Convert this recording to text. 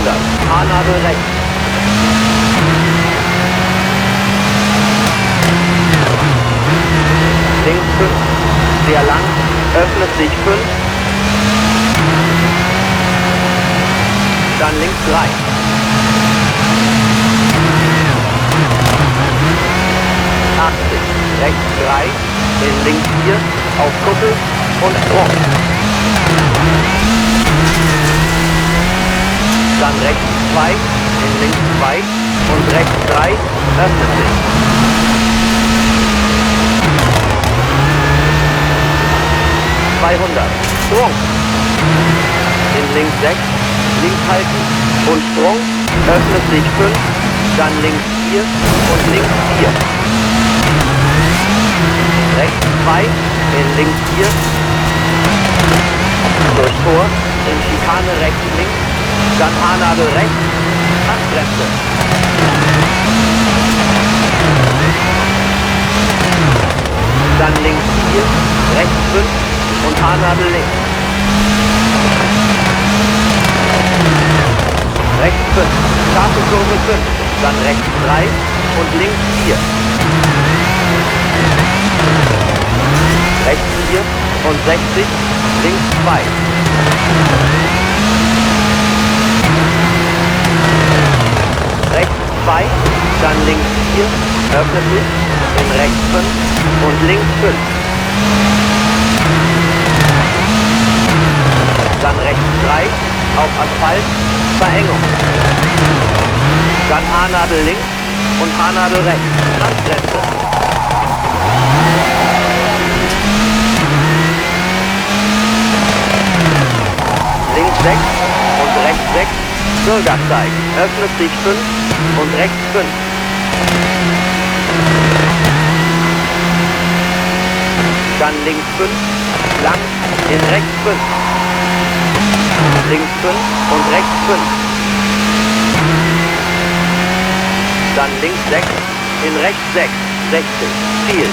200, Haarnadel rechts. Links 5, sehr lang, öffnet sich 5. Dann links 3. 80, rechts 3, in links 4, auf Kuppel und Sprung. Dann rechts 2, in links 2 und rechts 3, öffnet sich. 200, Sprung. In links 6, links halten und Sprung, öffnet sich 5, dann links 4 und links 4. Rechts 2, in links 4, durch Tor, in Schikane rechts links, dann Haarnadel rechts, Handbremse. Dann links 4, rechts 5 und Haarnadel links. Rechts 5, scharfe Kurve 5, dann rechts 3 und links 4. Rechts 4 und 60, links 2. Rechts 2, dann links 4, öffnet sich, in rechts 5 und links 5. Dann rechts 3, auf Asphalt, Verengung. Dann Haarnadel links und Haarnadel rechts, Handbremse. Links 6 und rechts 6, Bürgersteig, öffnet sich 5 und rechts 5. Dann links 5, lang in rechts 5. Links 5 und rechts 5. Dann links 6, in rechts 6, 60, Ziel.